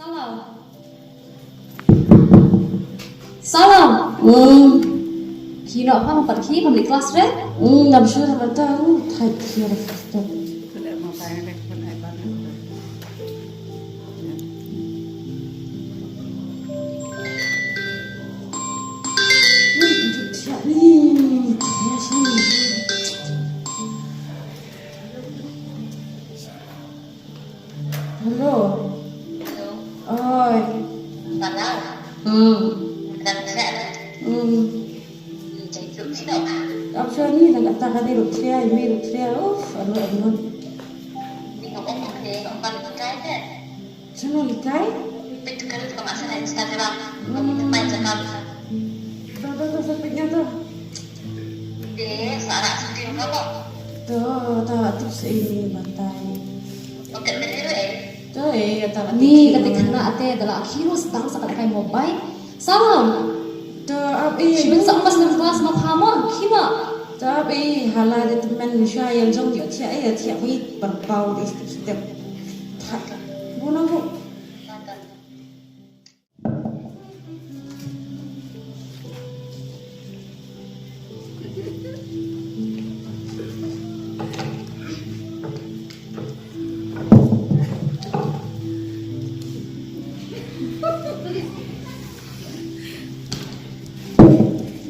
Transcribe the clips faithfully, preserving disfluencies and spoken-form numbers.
Salam. Salam. Hmm. Ki noh pang pat ki pang di kelas re? Hmm, ngam sure mynta, hmm, thait ki re. Hello. Hello. Oi. Salam. Hmm. Nang siap, eh? Hmm. Jai tu sino. Apa ni, nang kata kata rup siap, ini rup siap. Uff, anu, anu. Ni kau kau ni kau kan kai kan? Sana likai? Pit kan kau masuk Instagram. Kau minta main cakap. Tuh, tuh, tuh, sepitnya tuh. Deh, salah syuting kau. Tuh, tuh, tuh, seini batai. Oke, bener, eh. Tuh, eh, kata ni, kata kena ate, dalam akhir sedang sekat kai mobile. Salam. Tuh, ap, eh. Shibin sa emas enam belas November, kina. Tuh, ap, eh, hala de temen Lucia yang jong dia, tia, eh, tia, wih, berbau di step-step. Tak, bu, nang, bu.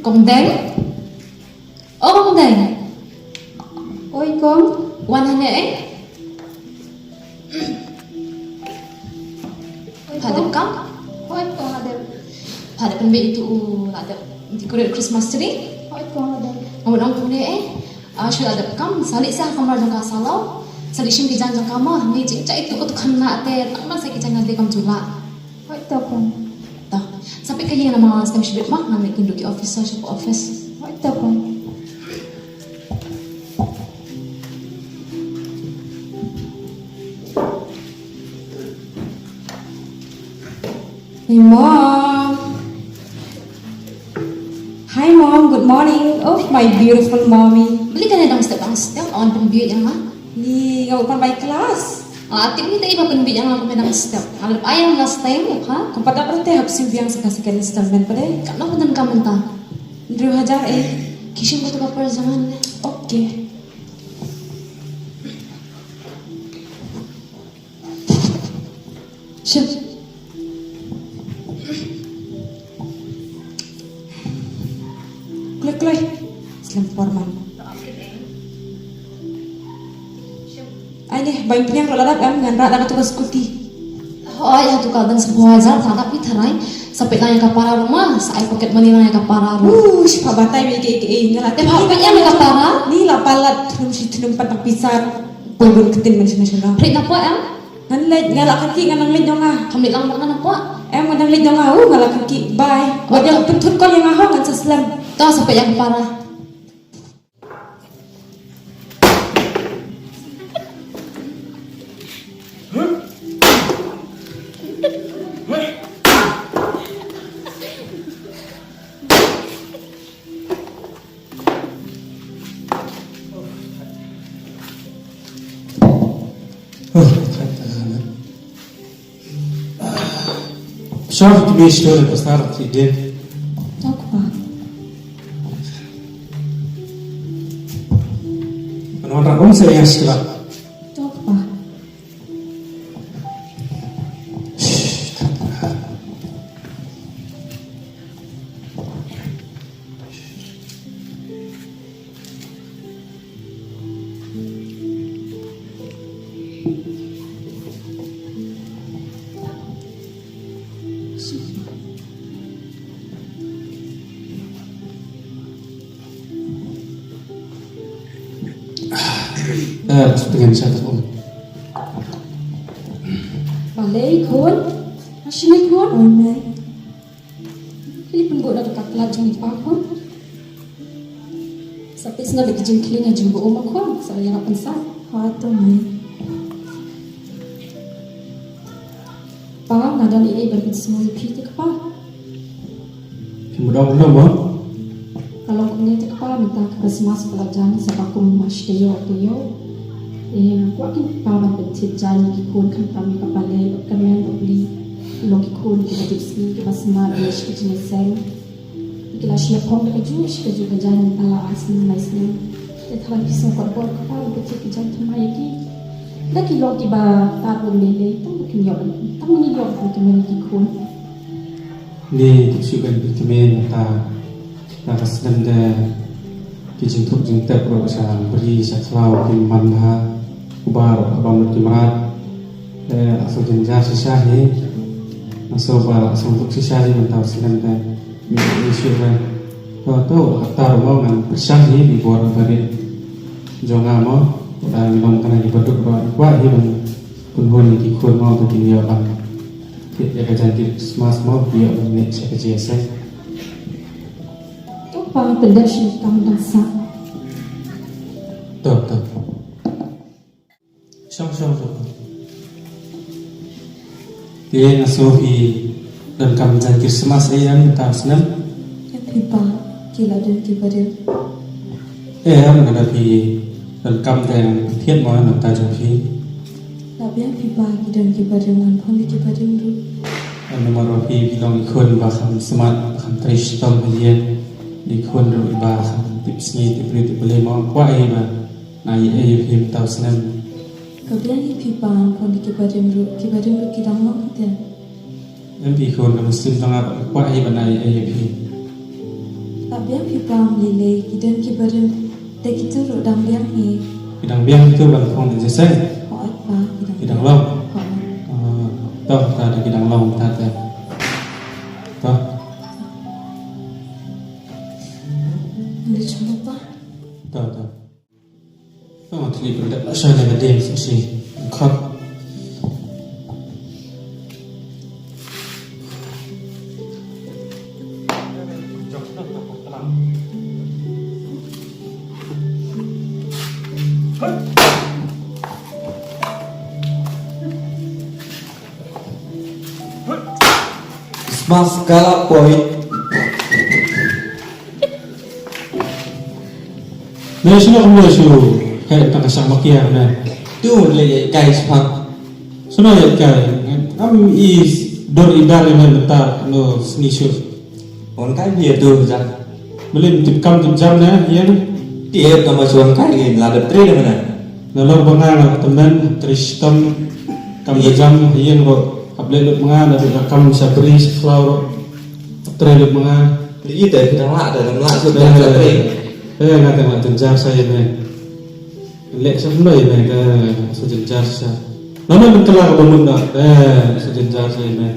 Kong Deng? Oh, Kong Deng. Oi, Kong. Wan hangne, eh? Oi, Kong. Hadap kam? Oi, Kong, hadap. Hadap pynbeit itu, uh, hadap decorate Christmas tree. Oi, Kong, hadap. Ngan ong kumne, eh? Ah, shu hadap kam, sa leit sa ha kamra jong ka sa law. Sa leit shim ki jaiñ jong ka mo. Ni jingcha itu, uh, tu khynnah te, tang ban sa ki jaiñ na de kam jula. Hooid to, Kong. To, sa peit ka ïing namar stem shibit ma, ngan leit kynduh ki officer sha ka office. Hooid to, Kong. Hey, Mom. Hi, Mom. Good morning. Oh, my beautiful mommy. Balei kane dang step, dang step, ong pynbieit ïa nga? Ni, nga u pan bai klas. Ah, tip ni dei ba pynbieit ïa nga kumne dang step. Nga la dep ai ïa nga last time, ha? Kum pat dap rete hap siew biang sa ka second installment pat de. Katno pyndonkam mynta? Hynriew hajar eh. Ki shim kato ka purse jong nga. Okay. Shim. Kloi, kloi. Slem por man. Ai ne, bai pynïang ruh lada em, ngan rah da katu ka scooty. Hooid, ha tu ka dang spah hajar, sa da phi tharai. Sa peit lang ïa ka para ruh ma, sa ai pocket money lang ïa ka para ruh. Uh, shi pha batai me ke ke, nga la. Te pha peit ïa ka para. Ni la palat, thnum shi thnum pat nang pisa. Poi bun ktien man shi man shi. Peit na poi em. Ngan leit, nga la kynti, ngan nang leit dong nga. Kham leit lang bad nga na poi. Em, ngan nang leit dong nga, uh, nga la kynti. Bye. Wat ïa pynthut call ïa nga ho, ngan sa slem. To, sa peit ïa ka para. Sure, to be sure, to start with it. Talk about. Ano ra kung sa yes ra. Talk about. Ah, pyngan sha ka um. Balei khun? Ashni khun? Oi mei. Phi pynbud da ka klat jong i pa khun. Sa phi sngap da ki jingkhling ha jingbuh um khun, sa ïa nga pynsah. Ha to mei. Pa, nga don ei ei ban pynsngew ïa phi te kpa. Phi mudom mudom mo? Ka long kumne te kpa, mynta ka Christmas ka la jan, sa ba kum ma shi taïew taïew. Em, kwah ki kpa ban pynthied jaiñ ïa ki khun, khamtam ïa ka balei, bad kyrmen bad balei. Long ki khun kiba dip sngi, kiba smat ïa shi ka jingïaseng. Ki la shu ïaphong da kajuh shi kajuh ka jaiñ, palat ar snem lai snem. Te tharai phi sngewkordor kpa ïa ka jingkit jingkhang thymmai ïa ki. La ki long kiba tad bun lei lei, tang ba kin ïoh, tang ba ngin ïoh ban kmen ïa ki khun. Ni, to shu ban kmen mynta. Na ka snem de ki jingthok jingtep ruh sha bri sha khlaw kim man bha. Uba ruh haba mut ki mrad. Eh, la shu jynjar shisha hi. Nga sngew ba la shu thok shisha hi mynta u snem de. Ngi ïoh ïa shuh re. To, to, kata ruh mo ngan pyrshang hi, hi bor barit jong nga mo. Lada ngi long kane kiba duk ruh, kwah hi ban pynhun ïa ki khun mo, ba kin ïoh ban thied ïa ka jaiñ Christmas mo, kin ïoh ban leit sha ka jingïaseng. To pa, pyndep sha ka kam dang sah. To, to. Shong, shong, shong. Te nga sngew phi donkam jaiñ Christmas ei em mynta u snem? Em phi pa, ki la don ki barim. Em, lada phi donkam te thied mo mynta jong phi. La biang phi pa, ki don ki barim, ngan phong ki barim ruh. Em, namar ba phi, phi long ki khun ba kham smat, ba kham trei shitom ha ïing. Ki khun ruh iba kham tip sngi, tip briew, tip blei mo, kwah hi ba na ïa ei ïa phi mynta u snem. Ka biang hi phi pa, ngan phong ki barim ruh, ki barim ruh ki dang long hi te. Em phi khun, ka mynsiem jong nga pat ka kwah hi ba na ïa ei ïa phi. Ka biang phi pa, ym lei lei, ki don ki barim, te kito ruh dang biang hi. Ki dang biang kito ban phong da jingïaseng? Hooid pa, ki dang biang. Ki dang long? Hooid. Ah, to, ta da ki dang long ta te. To. Ynda jong pa. To, to. Tang ma tni pyndat la sha na ka ding sa shi. Khot. Smash kala point. Me shu noh me shu. Kai tang ka shang makia me. Tu le kai spang. Shu noh ye kai. Am i dor i dar me mynta no sngi shu. On kai ye tu ja. Beli tip kam tip jam ne ye. Ti e kama shu on kai ye la da tri ne mana. Na lor ba nga nga tymmen, trei shitom, kam ka jam, ïeng ruh, hap leh lut ma nga, na ka kam sha bri sha khlaw ruh, trei lut ma nga. Ïa te phi dang lah te, dang lah shu dang sha trei. Eh, nga te nga jynjar sha ïa me. Leh sha kumno ïa me, te shu jynjar sha. Lano men kylla kaba mut na, eh, shu jynjar sha ïa me.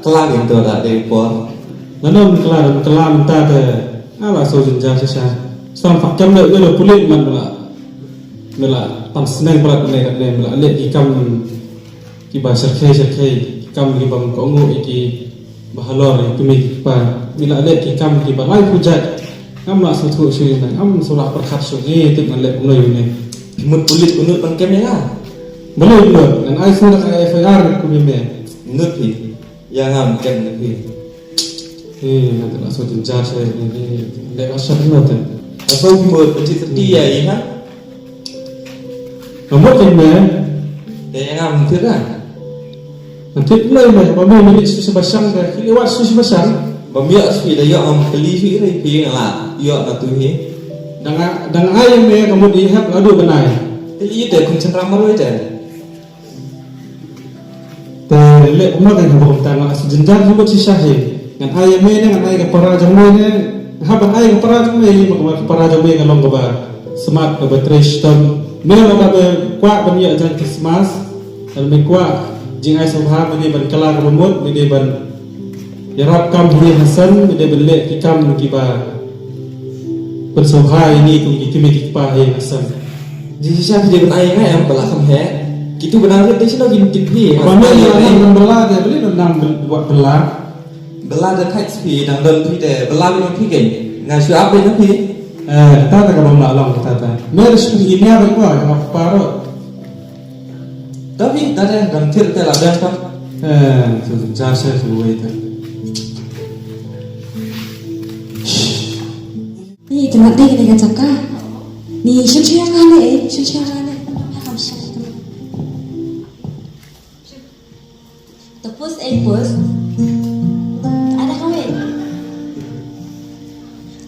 Kylla ngi to da dei por. Lano men kylla, men kylla mynta te, nga la shu jynjar sha sha. Stam fak kem leh ïa lo pulit man la. Me la tam sneng palat ne kat ne, me la leh ki kam kiba syrkhei syrkhei, ki kam kiba kohnguh ïa kiba halor ïa ki kmie ki kpa. Me la leh ki kam kiba lai pujat. Ngam lah sngewthuh shuh ïa me, ngam shu lah pyrkhat shuh ïa tip ngan leh kumno ïa me. Mut pulit u nud ban kem ïa nga. Balei u nud, ngan ai shuh da ka F I R kum ïa me. Nud phi. Ïa ngam kem ne phi. Eh, nga te la shu jynjar sha ne, ne, ne, ka sha kumno te. Ka shu kumno te, te, te, ïa, ïa, ha? Ka mut ïa me. Te ïa ngam thied ha. Ngam thied kumno ïa me, ba me, me leit shu shi bashang te, ki leit wad shu shi bashang. Ba me ïoh shu da ïoh ngam kylli shu ïa phi nga la ïoh na tu hi. Dang ai, dang ai ïa me, ka mut ïa hep la du ban ai. Kylli te kum chynrang marwei te. Te leh kumno kan haba kumta nga la shu jynjar jubut shisha hi. Ngan ai ïa me ne ngan ai ka para jong me ne. Haba ai ka para jong me hi ma ka para jong me ka long kaba smat kaba trei shitom. Me ruh kaba kwah ban ïoh jaiñ Christmas. Lada me kwah jingai sngewbha me dei ban kylla kaba mut me dei ban ïarap kam ha ïing ha sem me dei ban leh ki kam kiba pynsngewbha ïa ngi kum ki kmie ki kpa ha ïing ha sem. Jingshisha phi dei ban ai ïa nga em ba la kham heh. Kitu ba nang rit dei shano kin tip phi. Ba me ïa nang ban bylla de, balei ban nang byl-, wat bylla. Bylla de thait phi dang don phi de, bylla phi nang phi kein. Nga shu ap dei na phi. Eh, kata ta ka bym lah long kata ta. Me da shu pynïap ban kwah, ka pa ruh. Da phi, da de, dang thir te la dang ta. Eh, tu jar sa tu wei ta. Ni, te mat dei kane ka jaka. Ni, shin shin ka ne, eh, shin shin ka ne. Te pus, eh, pus.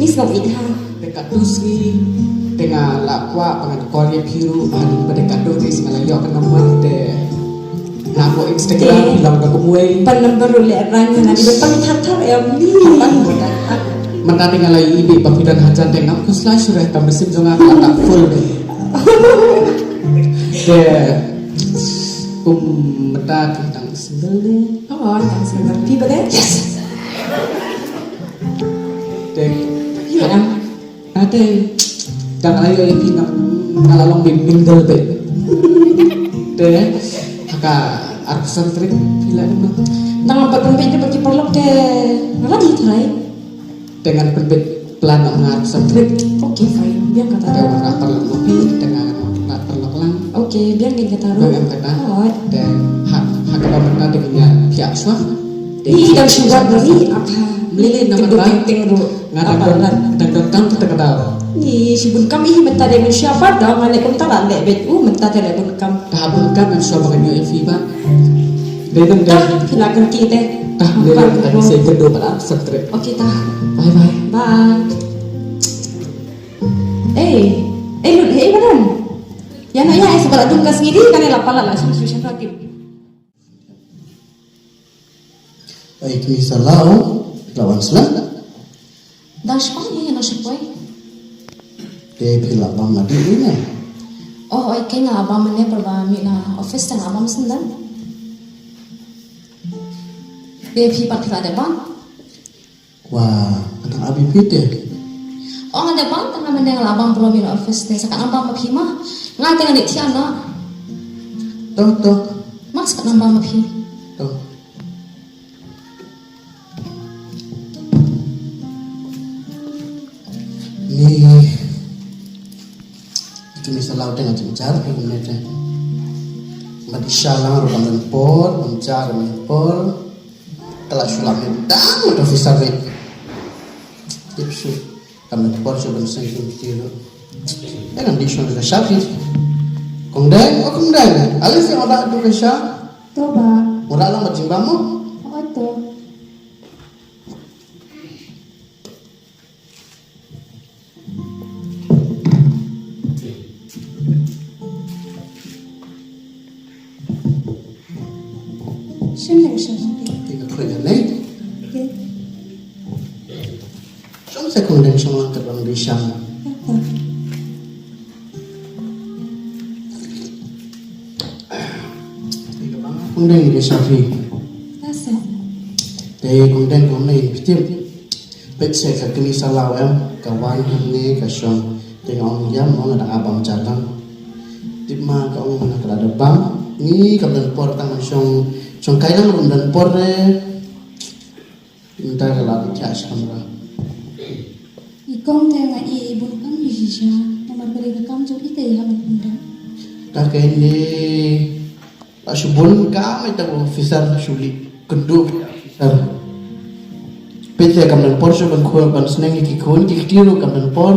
Ni sngewbha. Te katto sngi te nga la kwah ba ngan call ïa phi ruh, ba dei katto te sngi la ïoh ka number te nga buh Instagram. Te phi long da kumwei. Pan number ruh leh rang na dei pan thar thar em ni. Mynta te nga la ïohi ba phi don hajan te ngam khuslai shuh re, ka mynsiem jong nga ka la full. Te kum mynta te tang single ne. Oh, tang single. Phi ba dei? Yes. Te phi ba dei? Ate, dang la ïoh ïa phi nga, nga la long bym mingle beit. Te ha ka arphew san tarik phi lah kumno? Dang pat pynbeit ïa ki paralok te nga la dei trai. Te ngan pynbeit plan ong nga arphew san tarik. Okay, fine. Biang kata. Te wan nga paralok ma phi, te nga nga paralok lang. Okay, biang kata ruh. Biang kata. Alright. Te ha, ha kaba mynta te ngin ïa phi ap shuwa. Ih, dang shu wan ïa phi ap ha. Mlei namar ba. Teng teng ruh. Nga dang don, dang don kam kata ka daw. Ni shi bun kam ih mynta dei mynshuwa pat da nga leh kumta la leh beit u mynta te leh bun kam. Te ha bun kam mynshuwa ba ngan ïoh ïa phi ba. Dei dang dei. Tah, phi la kynti te. Tah, dei dang dei dang sei kynduh ba la sat trip. Okay tah. Bye bye. Bye. Eh, eh lut hei ba dang. Ïa na ïa eh sa ba la dung ka sngi dei kane la palat la shu shu shu tim. Ai kmie Salaw, la wan sla. Dang shu pang ïa na shu poi. Te phi la bam ma dei ne? Oh, oi keiñ nga la bam ne, par ba mih na office te nga la bam sendang. Te phi pat phi la dep bam? Wa, ka dang ap ïa phi te. Oh, nga dep bam, tang nga mynne nga la bam, para mih na office te. Sa ka nang bam ma phi ma. Nga te nga dei thiah na. To, to. Ma sa ka nang bam ma phi. To. Ni, kmie Salaw te nga jynjar kumne te. Bad i Sha lang ruh kam don por, kam jar kam don por. Ka la shu lap ne dang to officer ne. Tip shu kam don por shu ban seng kumti ruh. Eh, ngan dih shong ka Sha phi. Kong Deng, oh Kong Deng. Ale se ora tu ka Sha. To ba. Ora lang ba jingbam mo. Oh to. Shim deng shim. Ïa ka khruid hangne. Okay. Shong se Kong Deng shong lang kat bang dei shang. Kong Deng dei shang phi. Te Kong Deng kong nei phi tip. Peit se ka kmie Salaw em, ka wan hangne ka shong. Te nga ong ïa mo nga dang ap bam jar lang. Tip ma ka ong nga ka la dep bam. Ni kam don por tang shong, shong kai lang ruh don por re. Mynta ka la dep thiah sha kamra. I kong te nga i bun kam i shisha. Namar ka dei ka kam jong i te i ha ban pyndonkam. Ta kane la shu bun ka mai ta officer shu li kynduh officer. Peit te kam don por shu ban khun ban sneng ïa ki khun ki kti ruh kam don por.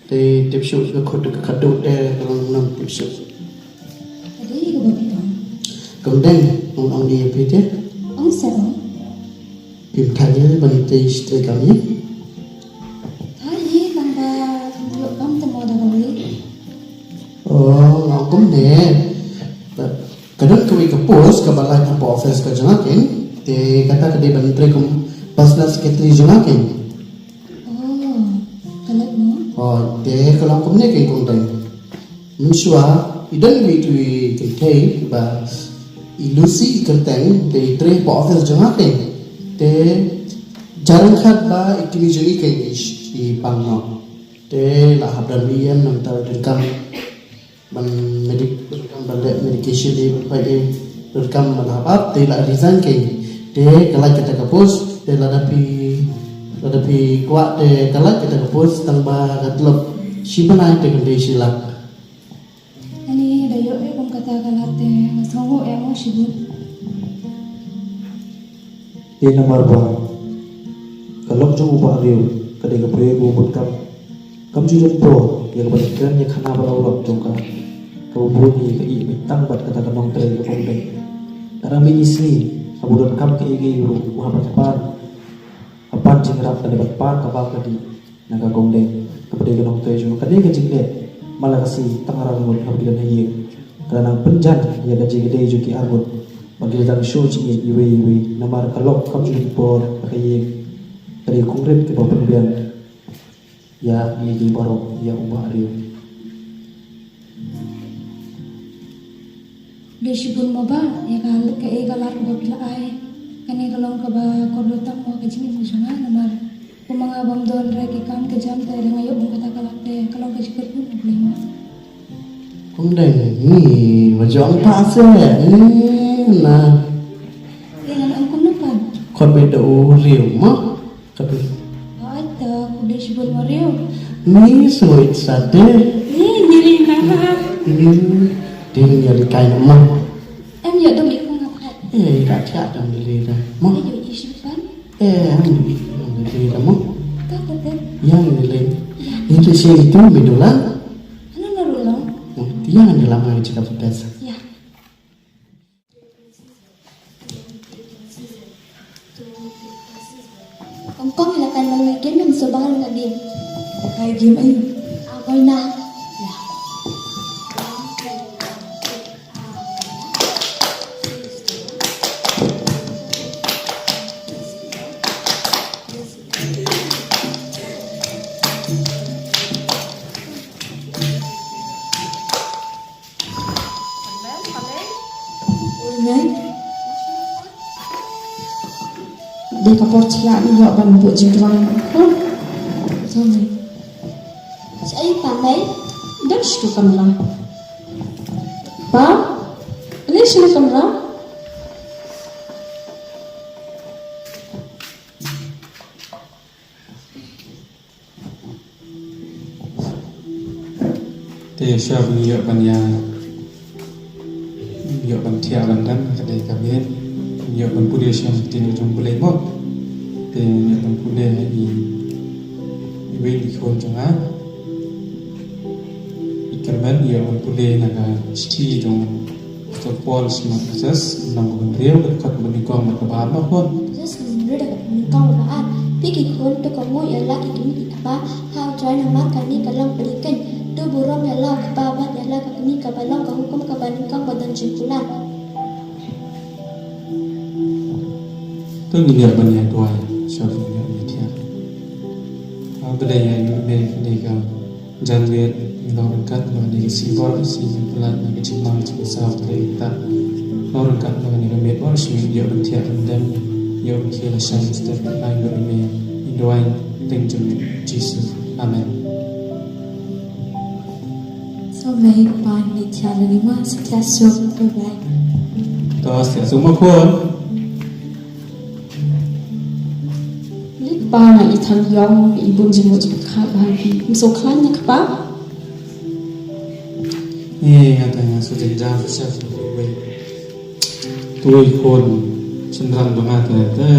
Te tip shu ka khut ka khadduh te ka long nam tip shu. Ade ka ba pi ong. Kam deng ong ong di peit te. Ong sa ong. Phim thait ïa ban ïa trei kam ïa? Thait ïa, tang ba kam ïoh kam te mo da kawei. Oh, nga ong kumne. Ka don kawei ka post kaba lait hapoh office ka jong nga kein. Te kata ka dei ban trei kum personal secretary jong nga kein. Oh, ka lait mo? Oh, te ka long kumne kein kong dei. Mynshuwa i don ïa itu i kynthei ba i Lucy i kyrteng, te i trei hapoh office jong nga kein. Te jarang khat ba i kmie jong i kein i pang noh. Te la hap dang ïa nang ta donkam ban medic donkam ban leh medication, i ban pait i donkam ban hap ap, te la resign kein. Te ka lait kata ka post, te lada phi lada phi kwah te ka lait kata ka post tang ba ka tlop shi bnai te kan dei shi lak. Ani da ïoh ïa kum kata ka lad te nga sngewnguh ïa mo shibun. Te namar ba ka lok jong u Bah Riew ka dei ka briew ba bun kam. Kam ju don por ïa kaba kren ïa khana ba la u lok jong ka. Ka bun ïa ka i beit tang bad kata ka nongtrei ka bun beit. Ka dang beit isngi ka bu don kam ka i ka i ruh u hap ban pan. Ka pan jingïarap ka dei ban pan ka ba ka dei. Na ka kong dei kaba dei ka nongtrei jong ka dei ka jingleh. Mala ka si tang ara ngut kaba dei ka na ïing ka nang pynjan ïa ka jingdei jong ki arngut. Ba ki dang shu jingïeit iwei iwei namar ka lok kam ju dei por ka ïing. Ka dei kong rit kaba pynbiang ïa ngi ki baroh ïa u Bah Riew. Dei shibun mo bah ïa ka lad ka ei ka lad kaba phi la ai. Kane ka long kaba kordor tam mo ka jingim ka jong nga namar kum ma nga bym don re ki kam ka jam te dang ïoh bun kata ka lad te ka long ka jingkyrkhu mo Blei mo. Kong dei ni ma jong pa se ni na. Ïa ngan ong kum na pan. Khot beit da u Riew mo. Ka phi. Ai ta ku dei shibun ma Riew. Ni sngewbha sa te. Ni ni ri na ha. Ni dei ni ri kai na mo. Em ïa dong i kong ap hai. Eh, ka cha dong ni ri na mo. Ni ïa i shibun. Eh, ang ni ri na mo. Ka ka te. Yang ni le. Ni te shi itu mi dola. Ano na rulang. Yang ni lama ni cakap pedas. Ya. Kong kong ila kan bang game yang so bang ka game. Kai game ai. Akoy na. Ya. Oi mei. Dei ka por chla ni ïoh ban buh jingduwai. Huh? Sorry. Sa ai pa mei. Dang shu kamra. Pa? Ni shu kamra. Te shuwa ba ngi ïoh ban ïa, ïoh ban thiah ban dem, ka dei ka miet, ïoh ban pule shuwa ka ktien ka jong U Blei mo. Te ïoh ban pule ïa i, iwei i khun jong nga. I kyrmen ïoh ban pule na ka shithi jong Apostol Paul sha ki Ephesus, lynnong kaba hynriew, dkhot kaba nyngkong bad kaba ar, ma khun. Ephesus lynnong hynriew dkhot kaba nyngkong bad kaba ar. Phi ki khun, to kohnguh ïa la ki kmie ki kpa ha U Trai namar kane ka long pyrshah. To burom ïa la u kpa bad ïa la ka kmie kaba long ka hukum kaba nyngkong ba don jingkular. To ngin ïa ban ïa duwai, sha ba ngin ïa thiah. Ba dei ïa i mei, dei ka Jan miet, ngi long ryngkat ba dei ka sngi baroh, sngi jingpyllait na ka jingma jingpynsaw ka dei ta. Long ryngkat ba kane ka miet baroh, sngi ïoh ban thiah ban dem, ïoh ban khie lashai step, ngi duwai, ngi duwai teng jong Jisu. Amen. So mei pa ni thiah ni ma sa thiah suk, bye bye. To thiah suk ma khun. Lik pa nga i than yong i bun jingmut jingpyrkhat ba ha phi. Ym sngewkhlaiñ ïa kpa. Ngi nga te nga shu jynjar shisha sha uwei. Uwei u khun shynrang ba nga te te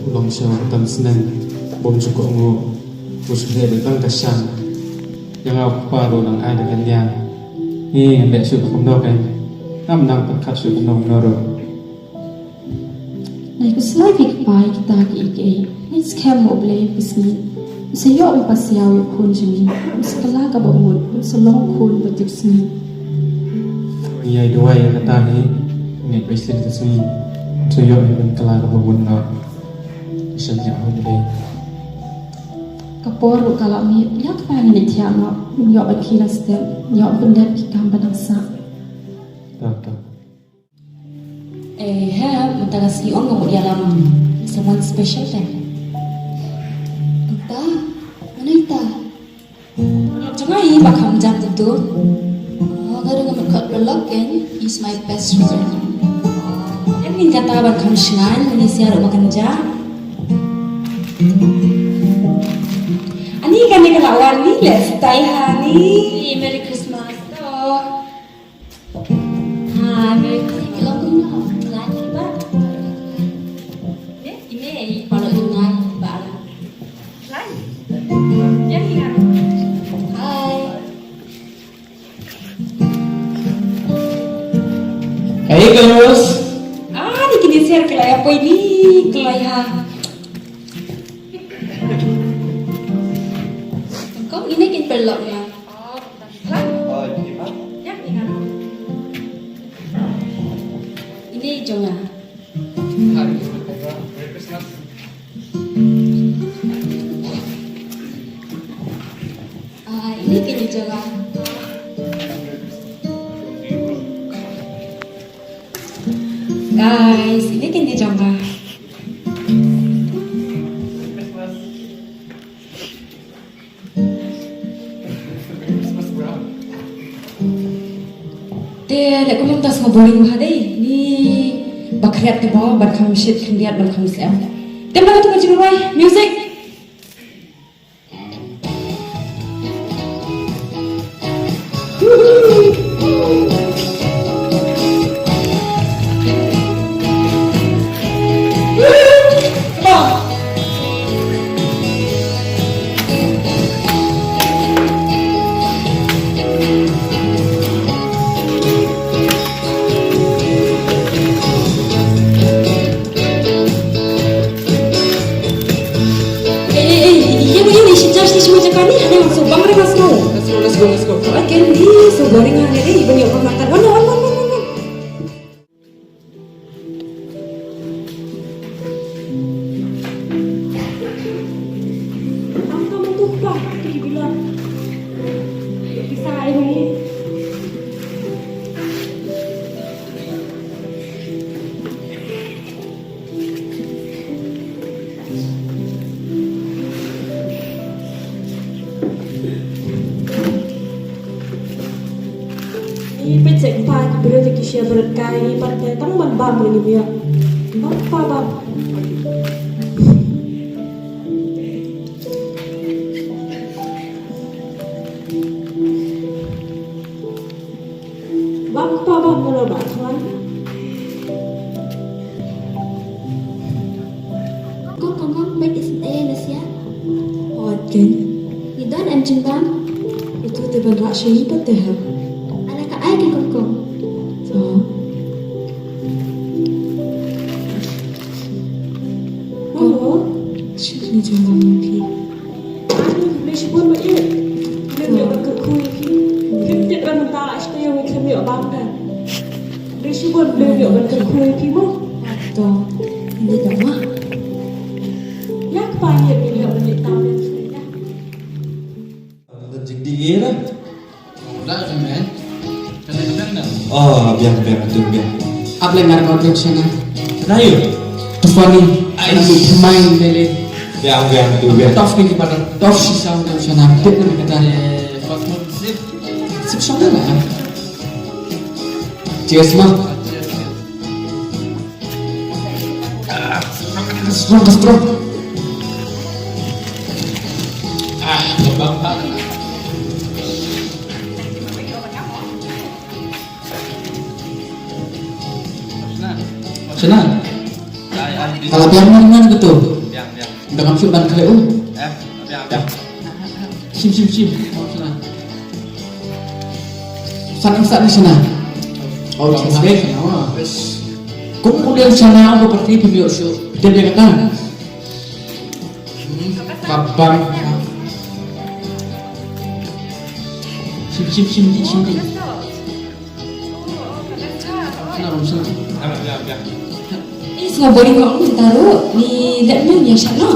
u long sha u tam sneng bym ju kohnguh, u shu leh da tang ka shang. Ïa nga u kpa ruh nang ai da ka liang. Ngi ngan leh shuh kumno kein. Ngam nang pyrkhat shuh kumno kumno ruh. Nai khuslai phi kpa ïa kita kiei kiei. Ngi skhem ba U Blei u pynsngew. U sa ïoh ban pasiaw ïa u khun jong ngi. U sa kylla kaba mut, u sa long khun ba tip sngew. Ngi ïai duwai ïa kata hi. Ngi pyrshang ka sngi. U sa ïoh ban kylla kaba mut noh. Sha ïa U Blei. Ka por ruh ka la miet, ïa kpa ngi nang thiah noh. Ïoh ban khie la step, ïoh ban pyndep ki kam ba dang sah. Ta ta. Eh, ha, mynta ka sngi ong ka mut ïalam someone special te. Ita, mano ita? Paralok jong nga i ba kham jam tu tu. Oh, ka dang mut khot paralok kein, is my best friend. Em ngin kata ban kham shngaiñ, ngin ïa ruh ba kan jam. Ani kane ka la wan ni leh style ha ni. Merry Christmas. To. Hi, Merry Christmas. Long kum no. Lai ni ba. Ne, ine i palo i ngai ba. Lai. Yang ni kan. Hi. Hey, girls. Ah, ni kini share kelai apa ini? Kelai ha. Kong ini kin pelok ya. Ini jong nga. Ah, ini kini jong nga. Guys, ini kini jong nga. Te leh kumta sngewbha ïa ka dei ni ba khriat te ba ban kham shit khyndiat ban kham sep. Te ba tu ka jingrwai music. Let's go, let's go, let's go. Okay, ni so boring ah, ni, ni, ni, ni, ni. Ngi peit sha ki pa ki briew te ki share bret kai, ngi pat te tang ban bam ngi ïa. Bam pa bam. Bam pa bam, ngalo ba khwan. Kong, kong, kong, peit isynei na sia. Ot ken. Ngi don em jingbam. Utu te ban rah sha i pat te ha. Ala ka ai ke kong, kong. To. Kong. Shi ni jingbam ni phi. Ani, khublei shibun ba ïeit. Khublei ïoh ban kyrkhu ïa phi. Phim tip ba mynta la sdang ïa khlem ïoh bam te. Khublei shibun, khublei ïoh ban kyrkhu ïa phi mo. To, ïa ka ma. Ïa kpa ïa phi ïoh ban leit tam ïa. Jingdih ïa la. Udah, men. Kena kena dah. Oh, biang, biang, tu biang. Ap lengar kau tu sana. Sana yuk. Tufani. Ai, main dele. Biang, biang, tu biang. Tof ni kipada. Tof sisa tu sana. Tip ni kata. Eh, Fatma, sip. Sip sana lah. Cheers, ma. Strong, strong. Ah, lubang banget. Shana. Ka la biang mynta ka tu. Biang, biang. Ynda ngam shu ban khleh um. Eh, biang, biang. Shim, shim, shim. Shana. San ang san shana. Oh, shana. Kum u dei shana, u parti phi ïoh shuh. Dei dei kata. Hmm, babang. Shim, shim, shim di, shim di. Shana, shana. Ni sngew boring noh mynta ruh, ni leh mynta ïa shad noh.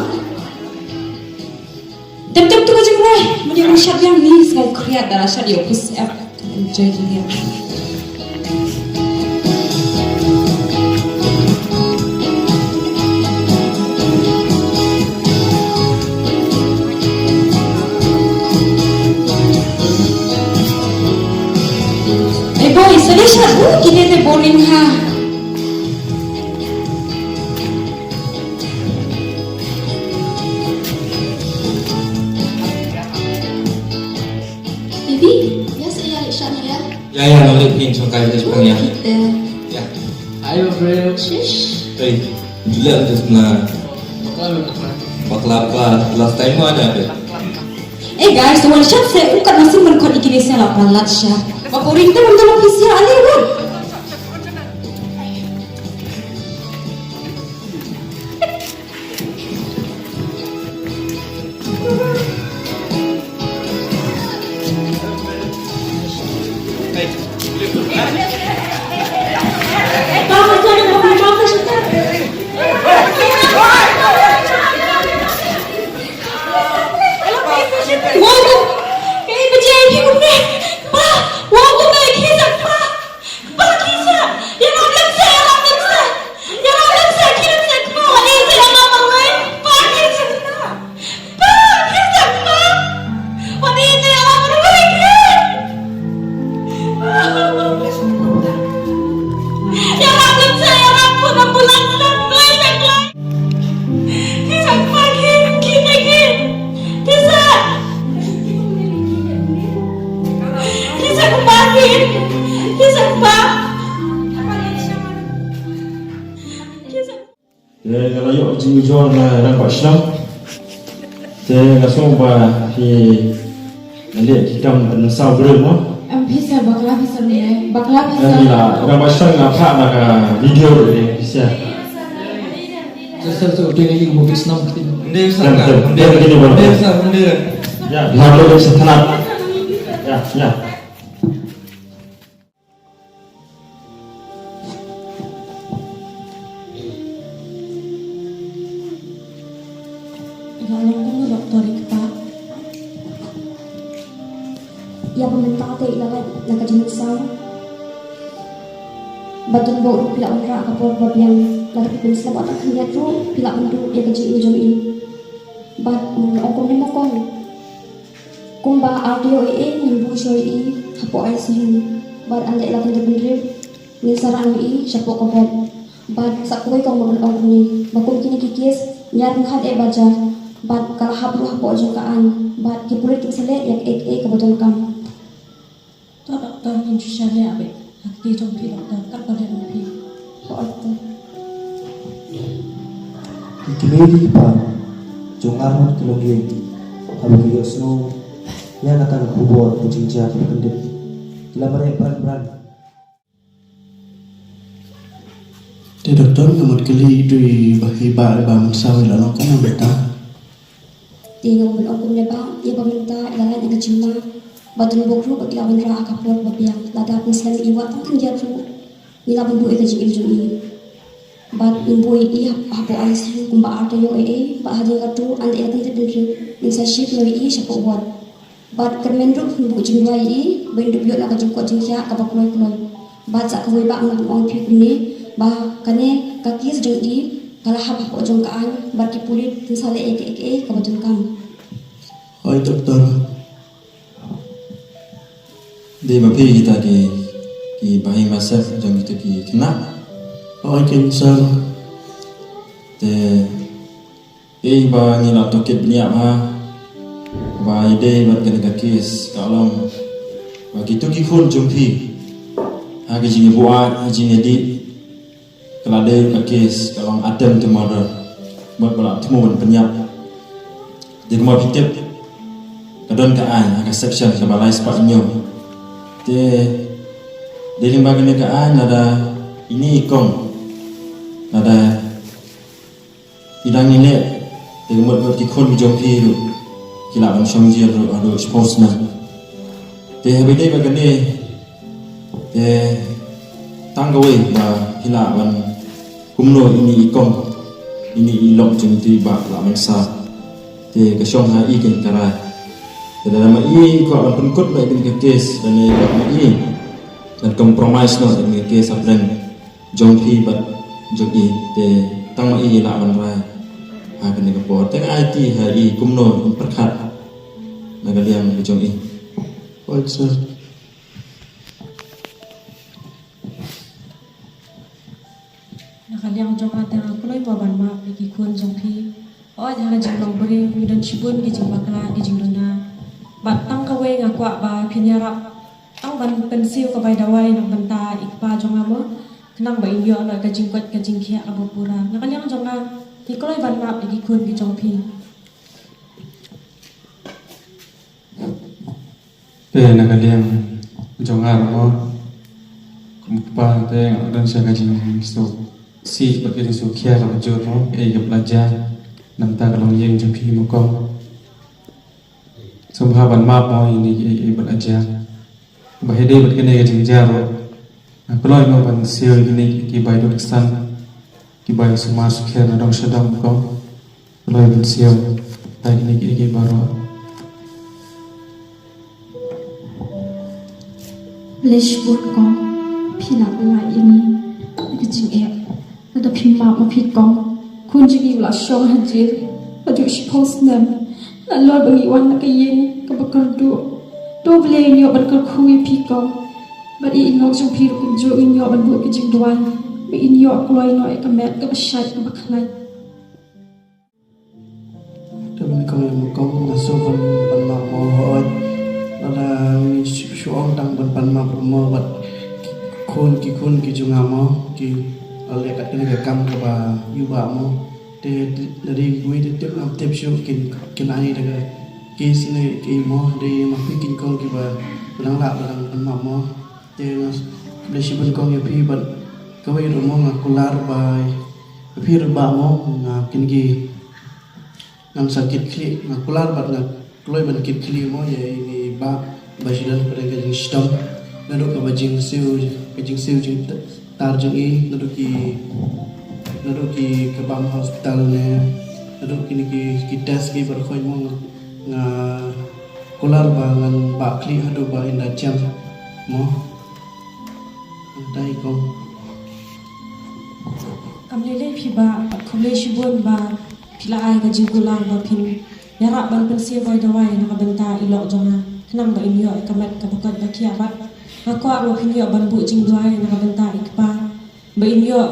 Tem tem tu ka jingrwai, mynta ïa shad ïa ni sngew khriat da la shad ïa u Chris F. Enjoy ji ïa. Ei boy, sa leh shad, uh, kine te boring ha. Baby, ïa sa ïa leh shad ïa. Ïa, ïa, nang leh phin shong kai leh shong ïa. Kita. Ïa. Ayo, bro. Shish. Hey, gila tu sebenarnya. Bakla, bakla. Bakla, bakla. Last time mana ada? Eh, guys, tuan chef saya ukat nasi man khot ikili saya la palat sha. Ba boring tu man tolong pisia ale wan. Te nga la ïoh jingmijor na rangbah shnong. Te nga sngew ba phi la leh ki kam ban saw briew mo. Em phi sa bakla phi sa ne, bakla phi sa. Em la rangbah shnong nga phah na ka video de phi sa. Sa sa sa te ngi mo phi snam kti. Dem, dem, dem kini bro. Ya, biar lo sa thanat. Ya, ya. Nga long kum u doktor i kpa. Ïa ba mynta te i la lait na ka jingmynsaw. Bad don bok ruh phi la wanrah ka por ba biang, lada phi pynslem tang khyndiat ruh phi la pynduh ïa ka jingim jong i. Bad ong kumne mo kong. Kumba ar taïew ei ei ngin buh shuwa ïa i hapoh I C U. Bad ynda i la kyndit bynriew ngin sa rah noh ïa i shapoh ka ward. Bad sa kawei kong ba ngan ong kumne ba kum kine ki case ñiar phew khyndai eh ba jia bad ka la hap ruh hapoh jong ka aiñ bad ki pulit kin sa leh ïa kaei kaei kaba donkam. To doktor ngin shu shaniah beit ha kti jong phi doktor kat ba leh jong phi. Ki kmie ki kpa jong nga ruh ki long ïing haba ki ïohsngew ïa kata ka khubor ka jingjia kaba kyndit ki la mareh bran bran. Te doktor nga mut kylli ïa i ba hi ba i ba mynsaw i la long kumno beta. Te nga mut ong kumne ba ïa ba mynta i la lait na ka jingma ba don bok ruh ba ki la wanrah ha ka por ba biang lada pynslem ïa i wat tang khyndiat ruh ngi la pynduh ïa ka jingim jong i. Bad ngin buh ïa i hapoh I C U kumba ar taïew ei ei bad hadien katu ynda i la kyndit bynriew ngin sa shift noh ïa i shapoh ward. Bad kyrmen ruh phin buh jingduwai ïa i ba in dup ïoh na ka jingkoit jingkhiah kaba kloi kloi. Bad sa kawei ba nga ong ïa phi kumne ba kane ka case jong i ka la hap hapoh jong ka aiñ bad ki pulit kin sa leh ïa kaei kaei kaba donkam. Hooid doktor. Dei ma phi kita ki, ki bahaïing bahasem jong kita ki khynnah? Hooid keiñ sir. Te ei ba ngi la tohkit bniah bha ba ïadei bad kane ka case ka long ba kito ki khun jong phi ha ka jingïabuaid ha jingïadih Ka la dei ka case ka long attempt to murder. Mut ba la thmu ban pynïap. Te kumba phi tip, ka don ka aiñ ha ka section kaba lai spah hynñiew. Te dei lyngba kane ka aiñ lada ine i kong, lada i dang ine, te ka mut mut ki khun ki jong phi ruh ki lah ban shong jel ruh haduh shiphew snem. Te haba ïadei bad kane, te tang kawei ba phi lah ban kumno ine i kong, ine i lok jong ito i bah lah ban sah. Te ka shong ha i keiñ ka rai. Te lada ma i kwah ban pynkut noh ïa kane ka case, lane kwah ma i ban compromise noh ïa kane ka case hapdeng jong phi bad jong i, te tang ma i i lah ban rai ha kane ka por. Te nga aiti ha i kumno in pyrkhat na ka liang ka jong i. Oi, sir. Na ka liang jong nga te nga kloi mo ban map ïa ki khun jong phi. Hooid, ha ka jinglong briew ngi don shibun ki jingbakla, ki jingduna. Bad tang kawei nga kwah ba phin ïarap tang ban pynsiew ka bai dawai na ka bynta i kpa jong nga mo, khnang ba in ïoh noh ka jingkoit ka jingkhiah kaba pura. Na ka liang jong nga ngi kloi ban map ïa ki khun ki jong phi. Te na ka liang jong nga ruh mo, kum u kpa te nga don sha ka jingsngewsih bad ka jingsngewkhia kaba jur mo, kaei kaba la jia na ka bynta ka longïing jong phi mo kong. Sngewbha ban map mo ïa kine kiei kiei ba la jia. Ba hynrei bad kane ka jingjia ruh, nga kloi mo ban siew ïa kine ki bai duk san, ki bai sumar sukher na dong sha dong mo kong. Kloi ban siew ïa kine kiei kiei baroh. Blei shibun kong, phi la pyllait ïa ngi na ka jingeh. Lada phim map ma phi kong, khun jong ngi u la shong ha jel haduh shiphew snem. Nalor ba ngi wan na ka ïing kaba kyrduh, to Blei in ïoh ban kyrkhu ïa phi kong. Bad ïa i lok jong phi ruh kumjuh ngin ïoh ban buh ka jingduwai ba in ïoh kloi noh ïa ka met kaba shait kaba khlaiñ. Te ban kong ïa ma kong, nga shu ban pan map mo, hooid. Lada ngi shu, shu ong tang ban pan map mo bad ki khun, ki khun ki jong nga mo, ki la leh kat kane ka kam kaba ïuh bah mo. Te, te lada ngi tip, ngam tip shuh kin, kin ai da ka case ne kaei mo, dei ma phi kin kong kiba dang lah ba dang pan map mo. Te nga khublei shibun kong ïa phi bad kawei ruh mo, nga kular ba ïa phi ruh bah mo, nga kynki ngan sa kit khlieh, nga kular bad nga kloi ban kit khlieh mo ïa ine i bah ba shu don hapdeng ka jingshitom, naduh kaba jingsiew, ka jingsiew jingtar jong i, naduh ki, naduh ki ka bam hospital ne naduh kine ki, ki test ki baroh khoit mo, nga, nga kular ba ngan bah khlieh haduh ba in da jem mo. Dei kong. Kam lei lei phi bah, bad khublei shibun ba phi la ai ka jingkular ba phin ïarap ban pynsiew bai dawai na ka bynta i lok jong nga, khnang ba in ïoh ïa ka met kaba koit ba khiah bad nga kwah ba phin ïoh ban buh jingduwai na ka bynta i kpa, ba in ïoh,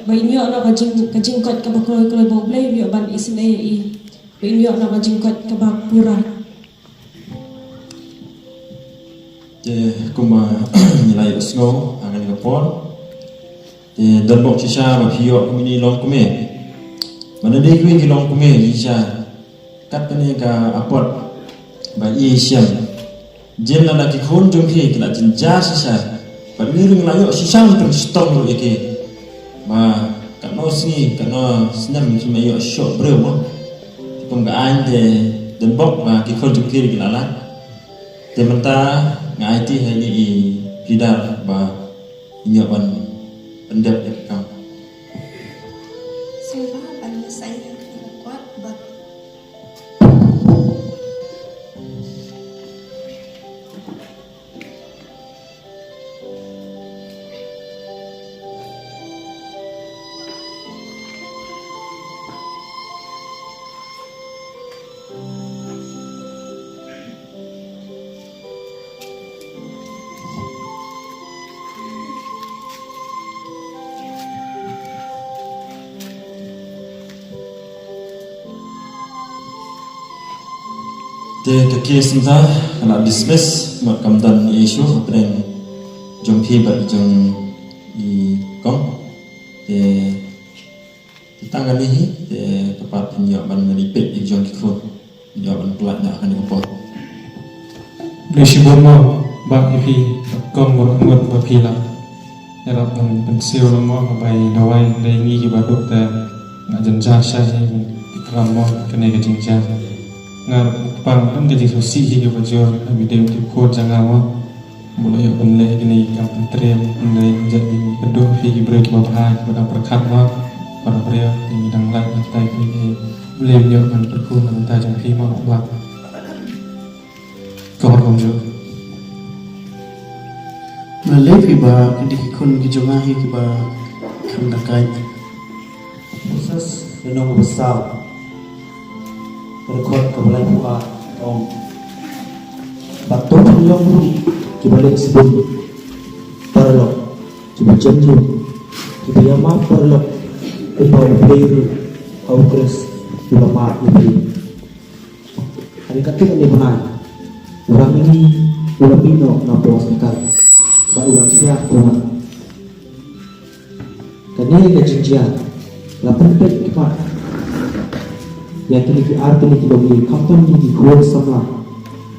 ba in ïoh noh ka jing, ka jingkoit kaba kloi kloi, ba U Blei un ïoh ban isynei ïa i, ba in ïoh noh ka jingkoit kaba pura. Te kumba ngi la ïohsngew ha kane ka por, te don bok shisha ba phi ïoh kum ine i longkmie. Mane dei kiwei ki longkmie shisha. Kat kane ka apot ba i shem. Jin lada ki khun jong phi ki la jynjar shisha, bad ngi ruh ngi la ïoh shisha, ngi pyn shitom ruh ïa ki. Ba katno sngi, katno snem ngim shym la ïoh shoh briew mo. Te kum ka aiñ te don bok ba ki khun jong phi ruh ki la lait. Te mynta nga aiti ha ine i pleader ba in ïoh ban pyndep ïa ka kam. Sngewbha ban ïa sa ïa ka kot ba Te ka case mynta ka la dismiss, mut kam don issue hapdeng jong phi bad jong i kong. Te, te tang kane hi, te ka pat phin ïoh ban repeat ïa jong ki khun. Ïoh ban pynlait noh kane ka por. Dei shibun mo, bah ïa phi, kong baroh ngut ba phi la ïarap ban pynsiew lang mo, ka bai dawai, dei ngi kiba duk te nga jynjar shai hi, ki kram mo, kane ka jingjia. Nga ruh kpa nga don ka jingsngewsih hi kaba jur, ha phi dei ki khun jong nga mo. Ba la ïoh ban leh kine ki kam pyntriem, hynrei jan ïa ka duk phi ki briew kiba bha kiba dang pyrkhat mo. Para briew, ngi dang lait na kata phi, eh, U Blei un ïoh ban pyrkhu na ka bynta jong phi mo, ba. Ka hok kumjuh. Nga leh phi ba kine ki khun ki jong nga hi kiba kham da kai. Moses, lynnong ba saw. Ka dkhot kaba laiphew ar ka ong. Bad to phin long ruh kiba leh shibun. Paralok kiba jem jem, kiba ïamap paralok, kumba U Blei ruh ha U Khrist u la map ïa phi. Hynrei katto katne bnai u Rangli u la mih noh na ka hospital bad u la thiah palat. Kane ka jingjia la pynpeit khmat ïa kine ki ar tylli ki longïing, khamtam ïa ki khun samla,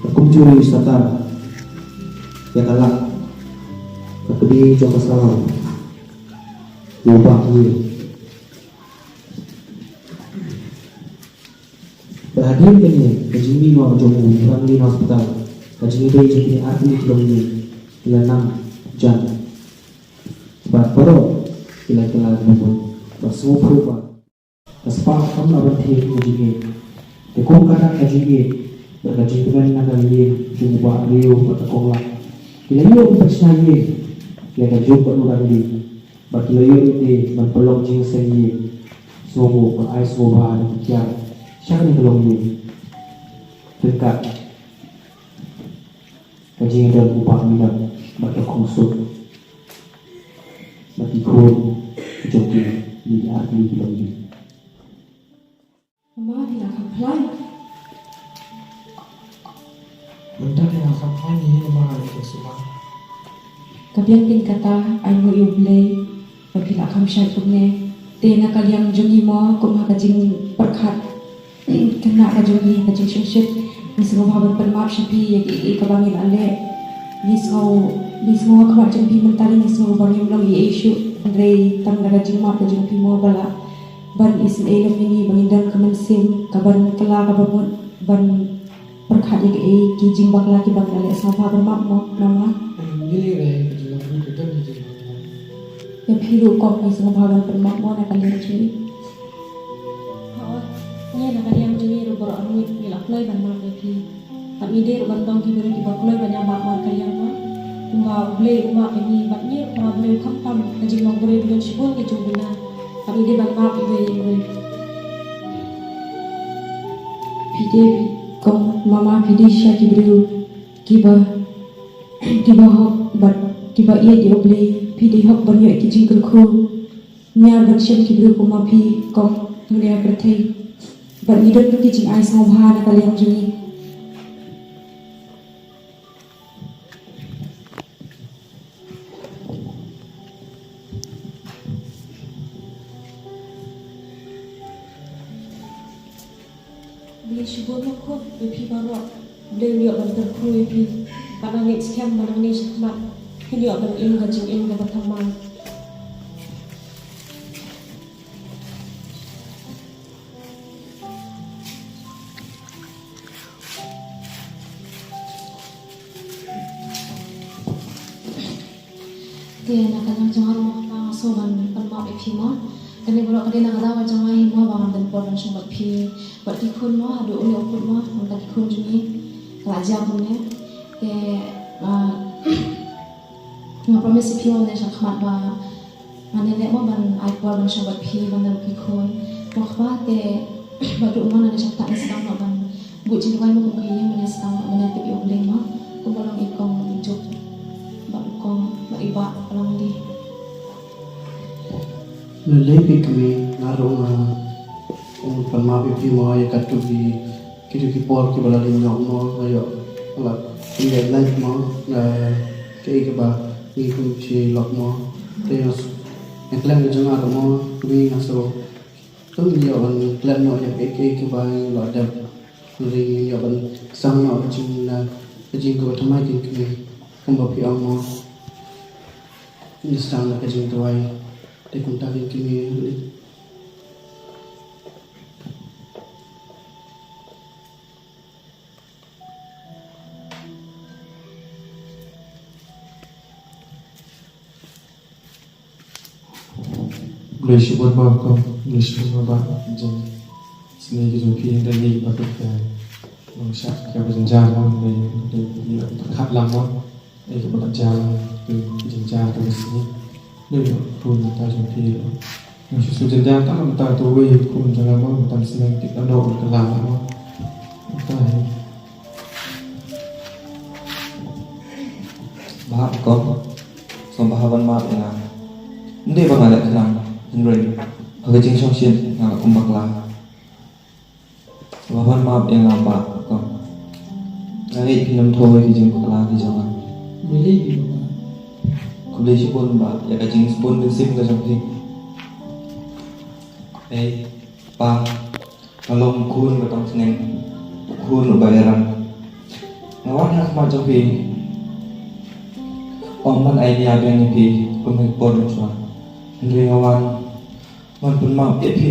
bad kumjuh ïa u Satan, ïa ka lak, ka kmie jong ka samla, u Bah Ïing. Bad hadien kane ka jingmih noh jong u Rangli na hospital, ka jingïadei jong kine ar tylli ki longïing ki la nang jan. Bad baroh ki la kylla ka bamut, bad sngewthuh ba ka spah kam lah ban thied ka jingïeit. Te kum ka dak ka jingïeit bad ka jingkmen na ka ïing jong u Bah Riew bad ka Kong Lak, ki la ïoh ban pynshna ïing ïa ka juk bad u Rangli. Bad ki la ïoh ïa ban pynlong jingïaseng ïing, sngewnguh bad ai sngewbha da ki kiad sha kane ka longïing. Ryngkat ka jingïadon u Bah Minot bad ka Kong Suk bad ki khun ki jong ki, ki ar tylli ki longïing. Mama, phi la kham khlaiñ. Mynta phi la kham khlaiñ hi mama, ai khublei sumar. Ka biang phin kata, ai nguh ïa U Blei ba phi la kham shait kumne. Te na ka liang jong ngi mo, kum ha ka jingpyrkhat khynnah ka jong ngi, ka jingshongshit, ngi sngewbha ban pynmap sha phi ïa kaei kaei kaba ngi la leh. Ngi sngew, ngi sngew ha khmat jong phi mynta ngi sngew ba ngim long ei ei shuh, hynrei tang da ka jingmap ka jong phi mo ba la ban isynei lem ïa ngi ba ngin don ka mynsiem kaban kylla kaba mut ban pyrkhat ïa kaei ki jingbakla kiba ngi la leh. Sngewbha ban map mo, mama. Em, ngi leh re ka jingbakla, ka don ka jingbakla. Ïa phi ruh kong, ngi sngewbha ban pynmap mo na ka liang jong ngi. Hooid, ngi na ka liang jong ngi ruh baroh arngut ngi la kloi ban map ïa phi. Bad ngi dei ruh ban long ki briew kiba kloi ban ïa map marka ïa ngi. Kumba U Blei u map ïa ngi bad ngi ruh para briew khamtam ka jinglong briew ba don shibun ki jingduna. Bad ngi dei ban map iwei ïa iwei. Phi dei, kong, mama, phi dei shisha ki briew kiba, kiba hok bad kiba ïeit ïa U Blei. Phi dei hok ban ïoh ki jingkyrkhu. Ngi ïar ban shem ki briew kum ma phi, kong, hangne ha pyrthei. Bad ngi don ki jingai sngewbha na ka liang jong ngi. Blei shibun, ma khun, ïa phi baroh. Blei u ïoh ban kyrkhu ïa phi. Bad nga ngeit skhem ba nangne shakhmat phin ïoh ban im ka jingim kaba thymmai. Te na ka liang jong nga ruh mo, nga sngew ban pynmap ïa phi mo. Kane baroh ka dei na ka daw ka jong nga hi mo ba ngan don por ban shong bad phi bad ki khun mo, haduh une u kut mo, mynta ki khun jong ngi ka la jia kumne. Te, ah, nga promise ïa phi mo, ne shakhmat ba ngan ïaleh mo ban ai por ban shong bad phi, ban don ki khun. Mo kpa te, ba duk mo, ngan ïa shong tang ïa sdang mo ban buh jingduwai mo kum ka ïing, ngan ïa sdang mo ban ïa tip ïa U Blei mo. Kumba long i kong i juk bad u kong bad i bah ba long di. Lei lei phi kmie, nga ruh nga ong pynmap ïa phi mo ïa katto ki Kito ki por kiba la dei ñiuh mo, nga ïoh la pynlait mo, nga kaei kaba ngi kum shi lok mo. Te nga s-, Ïa ka lem ka jong nga ruh mo, ngi nga sngew. Tang ngi ïoh ban klet noh ïa kaei kaei kaba ngi la dep. Hynrei ngi ïoh ban sdang noh ka jing na ka jing kaba thymmai ïa ki kmie. Kumba phi ong mo. Ngi sdang na ka jingduwai. Te kumta ïa ki kmie. Khublei shibun mo ko, khublei shibun mo bah, jong sngewbha jong phi hynrei ba ka nongshad kaba jynjar mo hynrei pyrkhat lang mo. Ei kaba ka jynjar, ka jynjar ka sngi. Dei ba khun mynta jong phi. Ngi shu shu jynjar tang mynta tu wei khun jong nga mo mynta sneng tip tang dok ka la mo. Mynta hi. Bah ko. Sngewbha ban map ïa nga. Ym dei ba nga leh khnang hynrei ha ka jingsngewsih nga la kum bakla. Sngewbha ban map ïa nga bah ko. Nga ngeit phin ym thaw ïa ki jingbakla ki jong nga. Khublei shibun bah ïa ka jingsbun mynsiem ka jong phi. Ei pa, nga long khun ba tong sneng, khun uba ïarap. Nga wan ha khmat jong phi. Ym ban ai nia biang ïa phi kum ha ki por mynshuwa. Hynrei nga wan ban pynmap ïa phi.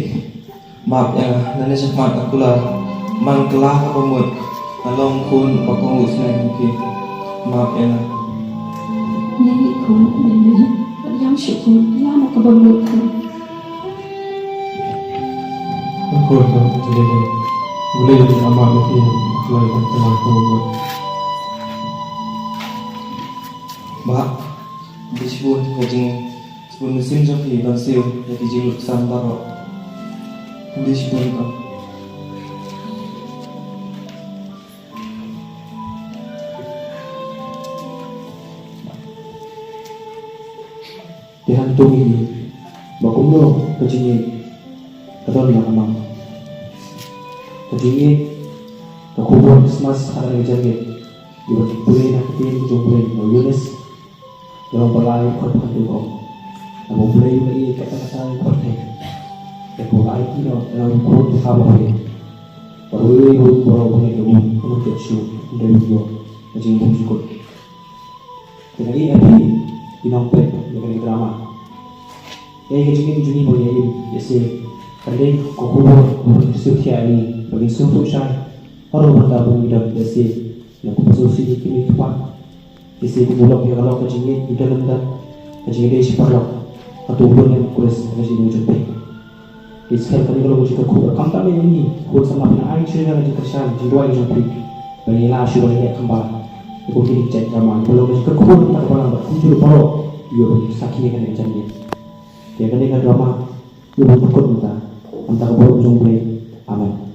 Map ïa nga, lane shakhmat nga kular. Man kylla kaba mut nga long khun ba kohnguh sneng ïa phi. Map ïa nga. Ngi khun, ngi ban ïam shuh khun, kylla kaba mut khun. Khun to, to lei. Khublei ïa phi, map ïa phi, kloi ban kylla kaba mut. Bah, khublei shibun ïa ka jing Sbun mynsiem jong phi ban siew ïa ki jingluksan baroh. Khublei shibun ko. Te hangto ngi ïohi ba kumno ka jingngeit ka don la ka mam. Ka jingngeit ka khubor Krismas ha kane ka janmiet. Ïa ba ki pule na ka ktien jong U Blei na u Ïoannis. Ïa long ba lai khot phan tu ko. Naba U Blei u la ïeit katba ka sai khot phi. Te ko la aiti noh ïa la u Khun jong ka ba phi. Bad uwei uwei ruh baroh ba ngeit ïa u un ym jot shuh, hynrei un ïoh ka jingbymjukut. Te nga ïeit ïa phi ki nongpeit ïa kane ka drama. Ïa ka jingim jong ngi ba ngi ïa im ïa se. Ka dei ka khubor ba U Jisu u thiah ïa ngi ba ngin sngewthuh shai. Baroh mynta ba ngi don ïa se. Ïa ka pynshoi ïa ki mei ki pa. Ki sngewthuh ba u lok ïa ka lok ka jingngeit u don lem don ka jingïadei shi paralok. Hato u don lem u Khrist ha ka jingim jong phi? Ki sngewthuh kane ka long ka jingkyrkhu ba khamtam ïa ngi ki khun samla phi ai shuwa ka jingkyrshan jingduwai jong phi. Ba ngi lah shuwa ban leh kumba ïa kine ki jait drama. Ba long ka jingkyrkhu ba khamtam ba kumjuh baroh ïa ba ngi sakhi ïa kane ka jingngeit. Ïa kane ka drama ïa ba ngi kut mynta. Mynta ka burom jong U Blei. Amen.